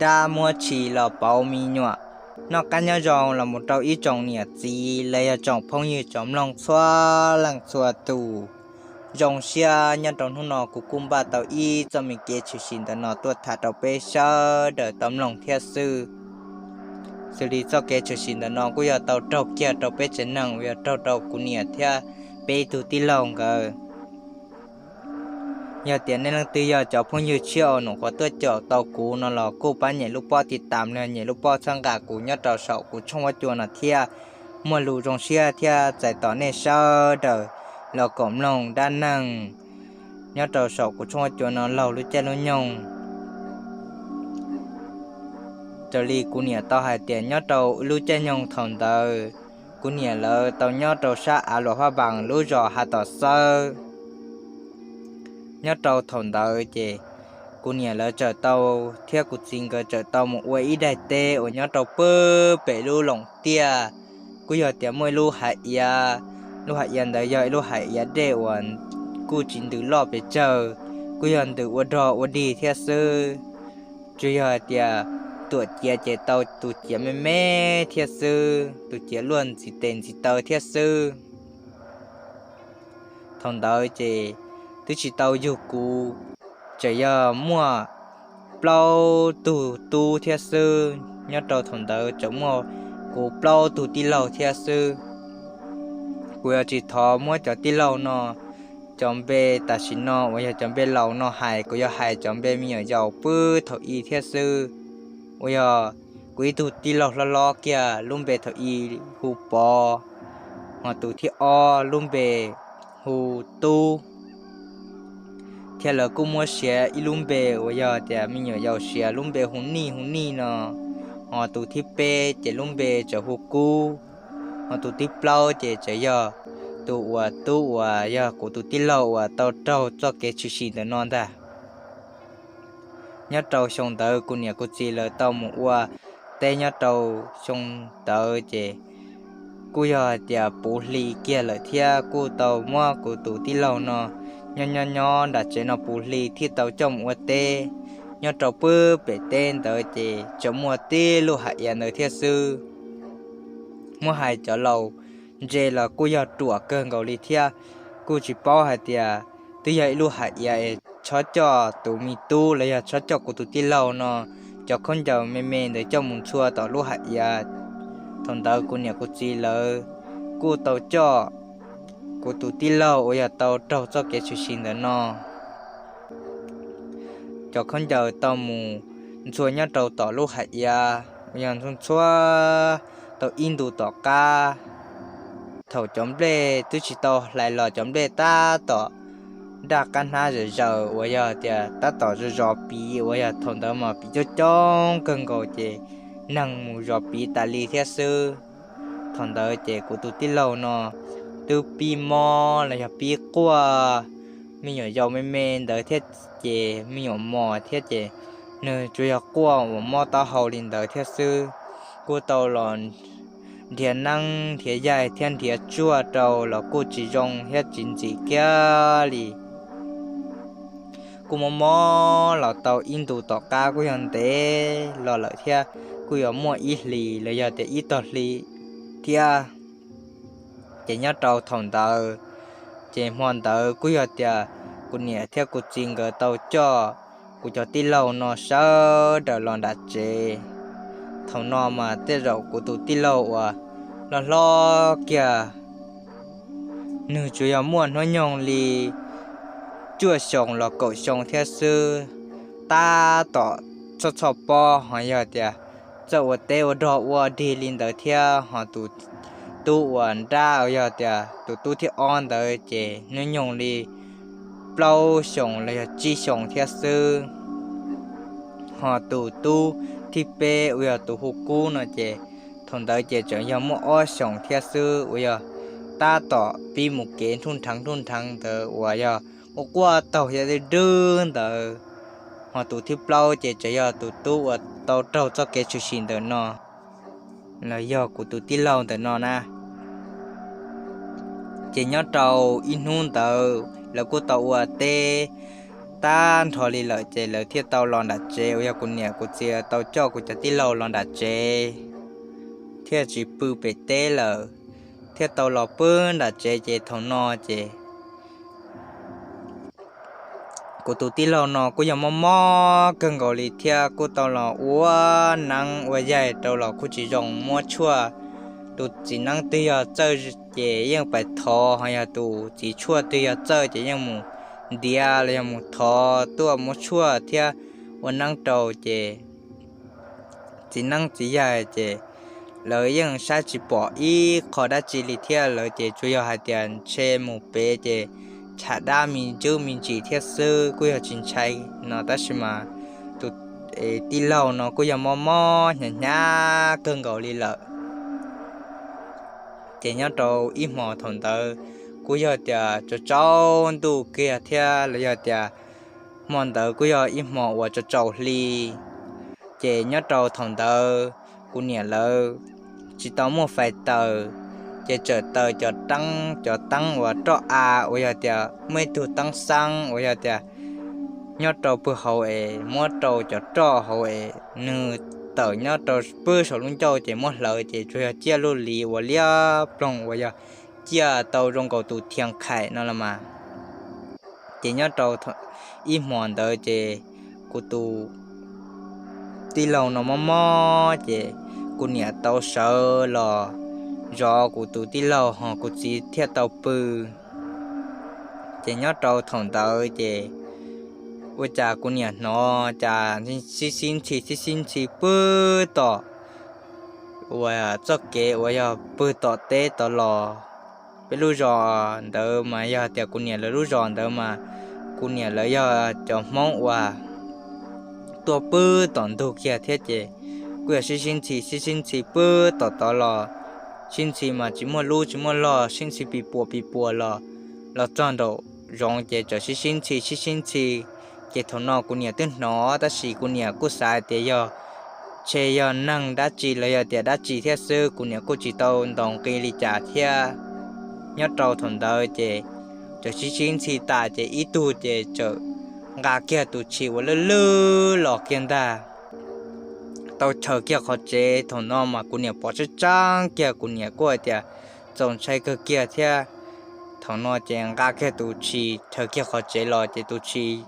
dab muab tshis los pauv me nyuam. Noj qab nyob zoo los mus rau ib tsoom niam txiv los yog tsoom phooj ywg tsoom mloog txhua leej txhua tus. Zoo siab nyob rau hnub no kuv kuj npaj tau ib txoj me kev tshwm sim ntawm no tuaj tham rau peb sawv daws tau mloog thiab xwb. Xws li txoj kev tshwm sim ntawm no kuj yog tau raug kiag rau peb tsev neeg uas yog raug rau kuv niam thiab peb ib tug tij laug nkawd. Yog tias nej leej twg yog cov phooj ywg tshiab uas nyuam qhuav tuaj caum tau kuv no los kuj pab nyem lub pob tiv tam los nyem lub pob txhawb nqa kuv nyob rau saum kuv tshooj huab cua no thiab. Muaj lus zoo siab thiab txais tos nej sawv daws los koom mloog dab neeg nyob rau saum kuv tshooj huab cua no laug lub caij lub nyoog. Raws li kuv niam tau hais tias nyob rau lub caij nyoog thaum ntawd, kuv niam lawv tau nyob rau sab av luam phaj npaas lub zos Hav Tom Xawb. Nyob rau thaum ntawd ces kuv niam lawv txawm tau thiab kuv txiv nkawd txawm tau mus ua ib daim teb uas nyob rau pw pem lub loos tiaj. Kuj yog tias muaj ib lub hav iav, lub hav iav ntawd yog ib lub hav iav dej uas kuj tsis ntws loj pes tsawg, kuj yog ntws ua dog ua dig thiab xwb. Tsuas yog hais tias tuam ciav ces tau tus ciav me me thiab xwb, tus ciav luaj ntxiv tes ntxiv taw thiab xwb. Thaum ntawd ces twb tsis tau yug kuv, tseem yog muaj plaub tug tub thiab xwb. Nyob rau thaum ntawd tseem muaj kuv plaub tug tij laug thiab xwb. Kuv yuav tsis thov muab cov tij laug no cov npe tam sim no uas yog cov npe laus no hais, kuv yuav hais cov npe me nyuam yaus pw thaum i thiab xwb. Uas yog kuv ib tug tij laug hlob hlob kiag lub npe thaum i hu Pov, hos tus thib ob lub npe hu Tub, thiab lawv kuj muab siav ib lub npe uas yog tias me nyuam yaus siav lub npe hu Nij hu Nij no, hos tus thib peb ces lub npe txawm hu Kub, hos tus thib plaub ces txawm yog tus uas Tub uas yog kuv tus tij laug uas tau raug txoj kev tshwm sim ntawm no ntag. Nyob rau xyoo ntawd kuv niam kuv txiv lawv tau mus ua teb nyob rau xyoo ntawd ces kuj yog hais tias puv hli kiag lawm thiab kuj tau muab kuv tus tij laug no nyob nyob nyob nram tsev no puv hli thiaj tau coj mus ua teb. Nyob rau pw pem teb ntawd ces tseem muaj tib lub hav iav ntawd thiab xwb. Muab hais cov laus ntse los kuj yog ruam kawg nkaus li thiab. Kuj tsis paub hais tias twb yog ib lub hav iav es txhob coj tus me tub los yog txhob coj kuv tus tij laug no cov khaub ncaws me me ntawd coj mus ntxhua tom lub hav iav. Thaum ntawd kuv niam kuv txiv lawv kuj tau coj kuv tus tij laug uas yog tau raug txoj kev tshwm sim ntawm no cov khaub ncaws tau mus ntxhua nyob rau tom lub hav iav uas yog ntxhua ntxhua tau ib ntus tom qab. Thaum cov nplej twb tsis tau hlais los cov nplej tab tom nraj qab hnab zom zaws uas yog tias tab tom zov zov piv uas yog thaum ntawd mas piv coob coob kawg nkaus ces neeg mus zov piv tas li thiab xwb. Thaum ntawd ces kuv tus tij laug no twb pib mob los yog pib quaj, me nyuam yaus me me ntawd thiab ces me nyuam mos thiab ces nws tsuas yog quaj uas mob taub hau li ntawd thiab xwb. Kuj tau los nrhiav neeb nrhiav yaig thiab nrhiav tsuaj rau los kuj tsis zoo thiab tsis ntxim kiag li. Kuj mob mob los tau ib ntus tom qab kuj yog ntev los lawm thiab, kuj yuav muaj ib hlis los yog tias ib tog hli thiab. Ces nyob rau thaum ntawd, ces hmo ntawd kuj yog tias kuv niam thiab kuv txiv nkawd tau coj kuv cov tij laug no sawv daws los nram tsev. Thaum no mas tej zaum kuv tus tij laug uas loj hlob kiag, nws tsuas yog muaj hnub nyoog li cuaj xyoos los kaum xyoo thiab xwb. Tab tom txhoj txhoj pob ho yog tias txawj ua teb ua dog ua dig li ntawd thiab, ho tus tub uas nrab uas yog tias tus tub thib ob ntawd ces hnub nyoog li plaub xyoos los yog tsib xyoos thiab xwb. Ho tus tub thib peb uas yog tus hu Kub no ces thaum ntawd ces tseem yog muaj ob xyoos thiab xwb, uas yog tab tom pib mus kev nruj nrheev nruj nrheev ntawd uas yog ua quaj taug yog dwb dwb ntawd. Ho tus thib plaub ces tseem yog tus tub uas tau raug txoj kev tshwm sim ntawm no, los yog kuv tus tij laug ntawm no na. Ces nyob rau ib hnub ntawd lawv kuj tau ua teb tag nrho li lawm ces lawv thiaj tau los nram tsev uas yog kuv niam kuv txiv tau coj kuv cov tij laug los nram tsev, thiaj tsis pw pem teb lawm, thiaj tau los pw nram tsev. Ces thaum no ces kuv tus tij laug no kuj yog mob mob kawg nkaus li thiab kuj tau los ua neeb ua yaig rau los kuj tsis zoo, muab tshuaj, tus txiv neeb twg yog txawj ces yeej pais thov, ho yog tus txiv tshuaj twg yog txawj ces yeej mus ntiav los yog mus thov tuaj muab tshuaj thiab ua neeb rau ces txiv neeb txiv yaig ces lawv yeej saib tsis pom ib qho dab tsi li thiab. Lawv ces tsuas yog hais tias ntshe mus pem ces tshav dab me ntsuj me ntsis thiab xwb, kuj yog tsis ntshai no, tab sis mas tus tij laug no kuj yog mob mob hnyav hnyav kawg nkaus li lawm. Ces nyob rau ib hmo thaum ntawd kuj yog tias tsaus tsaus ntuj kiag thiab los yog tias hmo ntawd kuj yog ib hmo uas tsaus tsaus hli. Ces nyob rau thaum ntawd kuv niam lawv tsis tau muaj fais taws, ces txawm taws cov teeb, cov teeb uas roj av uas yog tias muaj ib tug teeb xeeb uas yog tias nyob rau pem hauv es muab rau cov roj hauv es nws tawm nyob rau pem saum lub ncauj ces muab hlawv ces tsuas yog ciaj luj li uas liab ploog uas yog ciaj tau zoo nkaus tus thiav khais no los mas. Ces nyob rau ib hmo ntawd ces kuv tus tij laug no mob mob ces kuv niam tau sawv los zov kuv tus tij laug ho kuv txiv thiaj tau pw. Ces nyob rau thaum ntawd ces ua cas kuv niam hnov cas sib sib ntxhi sib sib ntxhi pem tom uas txoj kev uas yog pem tom teb tod los. Peb lub zos ntawd mas yog tias kuv niam lawv lub zos ntawd mas kuv niam lawv yog cov Hmoob uas tuaj pem tom ntug kiag thiab ces kuj yog sib sib ntxhi sib sib ntxhi pem tom tod los, sib ntxhi mas tsis muaj lub tsis muaj log, sib ntxhi pis puas pis puas los, los txog nraum zoov ces txawm sib sib ntxhi sib sib ntxhi. Ces thaum no kuv niam twb hnov tab sis kuv niam kuj xav tias yog, ntshe yog neeg dab tsi los yog tias dab tsi thiab xwb, kuv niam kuj tsis tau ntaus nqi li cas thiab. Nyob rau thaum ntawd ces txawm sib sib ntxhi tas ces ib tug ces txawm nqa kiag tus tshis uas lwj lwj los kiag ntag, tau chaws kiag qhov tsev. Thaum no mas kuv niam pom tseeb tseeb kiag, kuv niam kuj hais tias txaus ntshai kawg kiag thiab. Thaum no ces nqa kiag tus tshis chaws kiag qhov tsev los ces tus tshis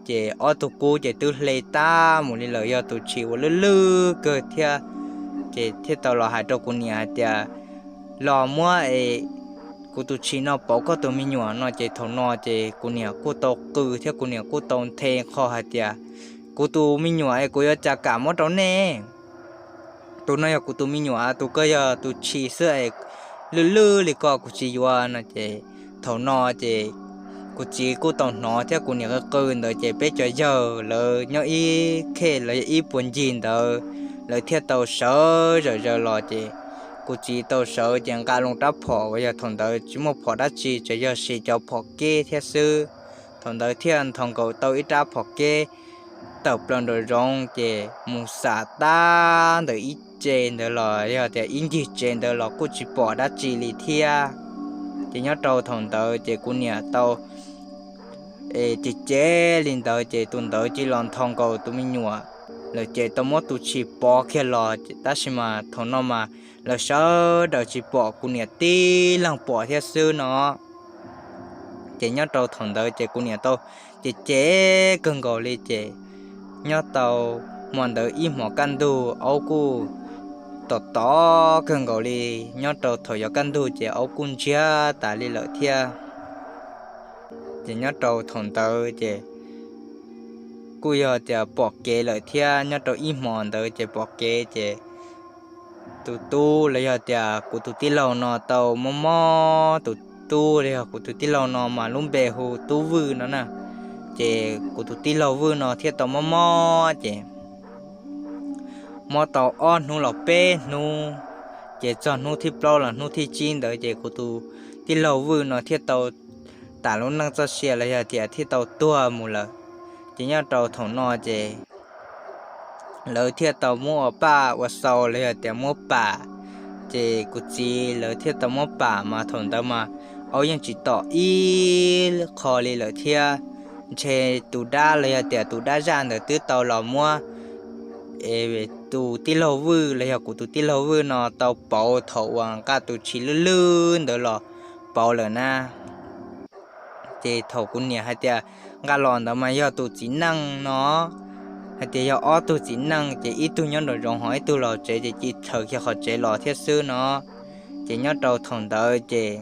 ces ob tug kub ces twb hle tag mus li lawm, yog tus tshis uas lwj lwj kawg thiab. Ces thiaj tau los hais rau kuv niam hais tias los muab es kuv tus tshis no pauv koj tus me nyuam no. Ces thaum no ces kuv niam kuj tau qw thiab kuv niam kuj tau nthe qho hais tias kuv tus me nyuam es kuv yuav cas kam muab rau nej. Tus no yog kuv tus me nyuam, tus koj yog tus tshis xwb es lwj lwj li ko kuv tsis yuav no. Ces thaum no ces kuv txiv kuj tau hnov thiab kuv niam qw qw ntawd ces peb cov yawg lawv nyob ib khej los yog ib puag ncig ntawd lawv thiaj tau sawv zawm zaws los ces kuv txiv tau sawv ces nqa loo rab phom uas yog thaum ntawd tsis muaj phom dab tsi tsuas yog siv cov phom keb thiab xwb. Thaum ntawd thiaj nthos nkaus tau ib rab phom keb tawm plaws nraum zoov ces mus xam tab ntawm ib tse ntawd los yog tias ib ncig tsev ntawd los kuj tsis pom dab tsi li thiab. Ces nyob rau thaum ntawd ces kuv niam tau es cem cem li ntawd ces tus ntawd cia li los nthos nkaus tus me nyuam lawm ces tau muab tus tshis pov kiag los. Tab sis mas thaum no mas lawv sawv daws tsis pom, kuv niam tib leeg pom thiab xwb no. Ces nyob rau thaum ntawd ces kuv niam tau cem cem kawg nkaus li ces nyob tau hmo ntawd ib hmos kaj ntug aub kuj tom tom kawg nkaus li. Nyob rau thaum yuav kaj ntug ces aub kuj ntsiag tas li lawm thiab. Ces nyob rau thaum ntawd ces kuj yog tias pom kev lawm thiab. Nyob rau ib hmos ntawd ces pom kev ces tus tub los yog tias kuv tus tij laug no tau mob mob, tus tub los yog kuv tus tij laug no mas lub npe hu Tub Vwj no na. Ces kuv tus tij laug Vwj no thiaj tau mob mob ces mob tau ob hnub los peb hnub, ces txog hnub thib plaub los hnub thib tsib ntawd ces kuv tus tij laug Vwj no thiaj tau tas lub neej txoj sia los yog tias thiaj tau tuag mus lawm. Ces nyob rau thaum no ces lawv thiaj tau muab ua paj ua xau los yog tias muab pam. Ces kuv txiv lawv thiaj tau muab pam mas thaum ntawd mas aub yeej tsis tom ib qho li lawm thiab. ntshe tus dab los yog tias tus dab zaj ntawd twb tau los muab tus tij laug Vwj los yog kuv tus tij laug Vwj no tau pauv thaum uas nqa tus tshis lwj lwj ntawd los pauv lawm na. Ces thaum kuv niam hais tias nqa los ntawd mas yog tus txiv neej no, hais tias yog ob tug txiv neej, ces ib tug nyob nraum zoov ho ib tug los tsev, ces cia li tshawv kiag qhov tsev los thiab xwb no. Ces nyob rau thaum ntawd ces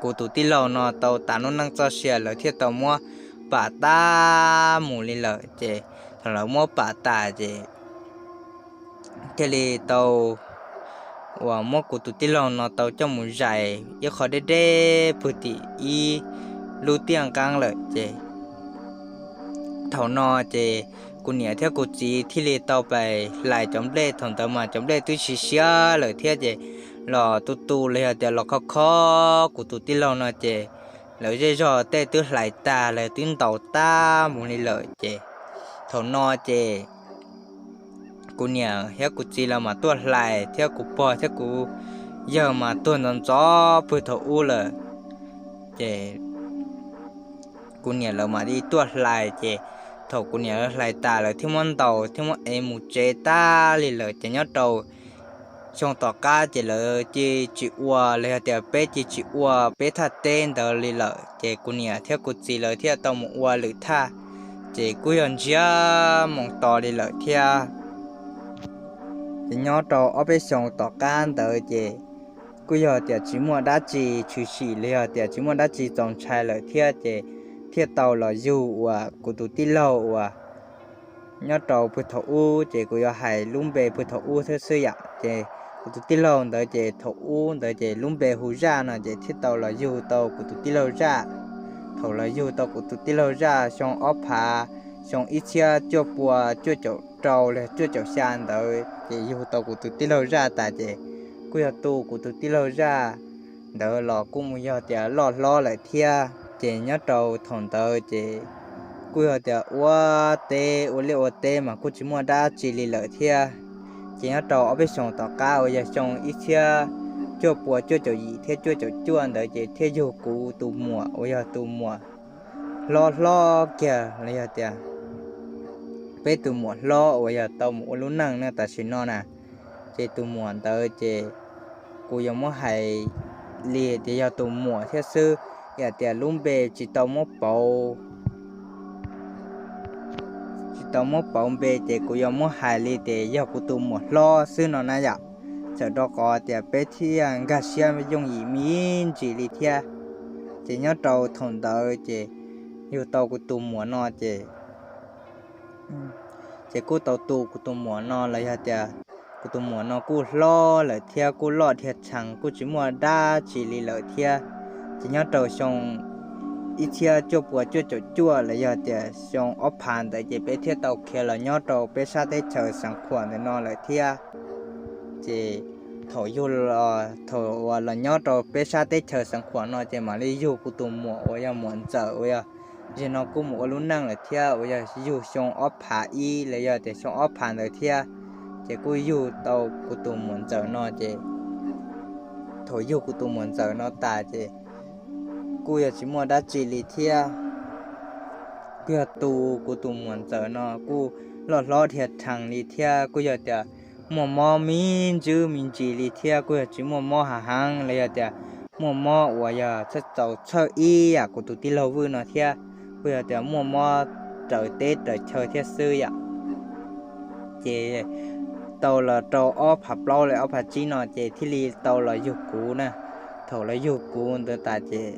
kuv tus tij laug no tau tas lub neej txoj sia, lawv thiaj tau muab pam tas mus li lawm. Ces thaum lawv muab pam tas ces thiaj li tau uas muab kuv tus tij laug no tau coj mus zais ib qho deb deb pw tim ib lub tiaj nqeeb lawm. Ces thaum no ces kuv niam thiab kuv txiv thiaj li tau pais hlais cov nplej. Thaum ntawd mas cov nplej twb siav siav lawm thiab, ces los tu tu los yog tias los kho kho kuv tus tij laug no ces lawv zej zog tej twb hlais tas, lawv twb ntaus tag mus li lawm. Ces thaum no ces kuv niam thiab kuv txiv lawv mam tuaj hlais, thiab kuv pog thiab kuv yawg mas tuag ntxov ntxov pw thaum ub lawm. Ces kuv niam lawv mam li tuaj hlais, ces thaum kuv niam lawv hlais tas lawv thiaj muab ntaus thiab muab ev mus tsev tag li lawm. Ces nyob rau xyoo tom qab ces lawv cia li tsis ua los yog tias peb cia li tsis ua peb thaj teb ntawd li lawm. Ces kuv niam thiab kuv txiv lawv thiaj tau mus ua lwm thaj, ces kuj yog ntsiag moo to li lawm thiab. Ces nyob rau ob peb xyoos tom qab ntawd ces kuj yog tias tsis muaj dab tsi tshwm sim los yog tias tsis muaj dab tsi txaus ntshai lawm thiab, ces thiaj tau los yug uas kuv tus tij laug uas nyob rau pw thaum ub, ces kuv yuav hais lub npe pw thaum ub thiab xwb yom. Ces kuv tus tij laug ntawd ces thaum ub ntawd ces lub npe hu Zaj no, ces thiaj tau los yug tau kuv tus tij laug Zaj. Thaum los yug tau kuv tus tij laug Zaj xyoo ob phav, xyoo ib txhiab cuaj pua cuaj caum rau los cuaj caum xya ntawd ces yug tau kuv tus tij laug Zaj tas ces kuj yog tu kuv tus tij laug Zaj ntawd los kuj mus yog tias loj hlob lawm thiab. Ces nyob rau thaum ntawd ces kuj yog tias ua teb ua liaj ua teb mas kuj tsis muaj dab tsi li lawm thiab. Ces nyob rau ob peb xyoos tom qab uas yog xyoo ib txhiab cuaj pua cuaj caum yim thiab cuaj caum cuaj ntawd ces thiaj yug kuv tus muam uas yog tus muam hlob hlob kiag los yog tias peb tus muam hlob uas yog tau mus ua lub neej na tam sim no na. Ces tus muam ntawd ces kuv yuav muab hais li tias yog tus muam thiab xwb, yam tias lub npe tsis tau muab pauv tsis tau muab pauv npe ces kuv yuav muab hais li tias yog kuv tus muam hlob xwb no na yom. Txawm rau qhov tias peb thiaj nkag siab yooj yim me ntsis li thiab. Ces nyob rau thaum ntawd ces yug tau kuv tus muam no ces ces kuj tau tu kuv tus muam no los yog tias kuv tus muam no kuj hlob lawm thiab kuj loj dhia tshees kuj tsis muaj dab tsi li lawm thiab. Ces nyob rau xyoo ib txhiab cuaj pua cuaj caum cuaj los yog tias xyoo ob phav ntawd ces peb thiaj tau khiav los nyob rau peb sab teb chaws Xeev Khuam ntawm no lawm thiab. Ces thaum yug los thaum uas los nyob rau peb sab teb chaws Xeev Khuam no ces mam li yug kuv tus muam uas yog muam ntxawm uas yog zaum no kuj mus ua lub neej lawm thiab uas yog yug xyoo ob phav ib los yog tias xyoo ob phav ntawd thiab. Ces kuj yug tau kuv tus muam ntxawm no ces thaum yug kuv tus muam ntxawm no tas ces kuj yog tsis muaj dab tsi li thiab. Kuj yog tu kuv tus muam ntxawm no kuj loj hlob dhia tshees li thiab kuj yog tias muaj mob me ntsis me ntsis li thiab kuj yog tsis muaj mob hav heev los yog tias muaj mob uas yog txhawj txaus txhawj ib yam kuv tus tij laug Vwj no thiab. Kuj yog tias muaj mob raws teb raws chaw thiab xwb yom. Ces tau los rau ob phav plaub los ob phav tsib no ces thiaj li tau los yug kuv na. Thaum los yug kuv ntawd tas ces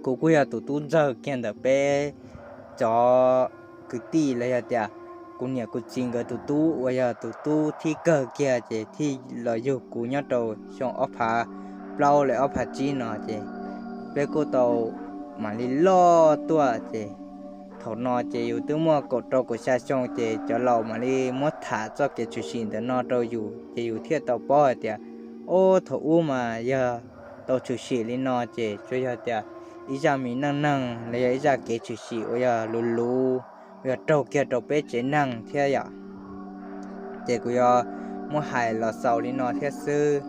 kuv kuj yog tus tub ntxawg kiag ntawm peb cov kwv tij los yog tias kuv niam kuv txiv nkawd tus tub uas yog tus tub thib kawg kiag ces thiaj los yug kuv nyob rau xyoo ob phav plaub los ob phav tsib no ces peb kuj tau mam li loj tuaj ces thaum no ces yus twb muaj kaum rau kaum xya xyoo ces cov laus mam li muab tham txoj kev tshwm sim ntawm no rau yus ces yus thiaj tau paub hais tias o thaum ub mas yog tau tshwm sim li no ces tsuas yog tias ib zaj me neej neeg los yog ib zaj kev tshwm sim uas yog luv luv uas yog raug kiag rau peb tsev neeg thiab yom. Ces kuv yuav muab hais los xaus li no thiab xwb.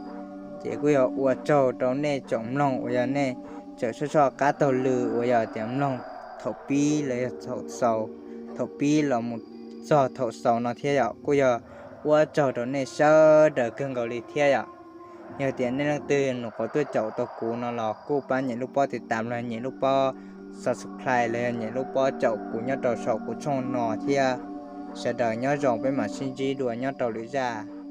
Ces kuj yog ua tsaug rau nej tsoom mloog uas yog nej caum soj soj qab taug lw uas yog tias mloog thaum pib los yog thaum xaus, thaum pib los mus txog thaum xaus no thiab yom. Kuj yog ua tsaug rau nej sawv daws kawg nkaus li thiab yom. Yog tias nej leej twg nyuam qhuav tuaj caum tau kuv no los kuj pab nyem lub pob tiv tam los nyem lub pob subscribe los yog nyem lub pob caum kuv nyob rau saum kuv tshooj no thiab. Sawv daws nyob zoo, peb mam sib ntsib dua nyob rau lwm zaj.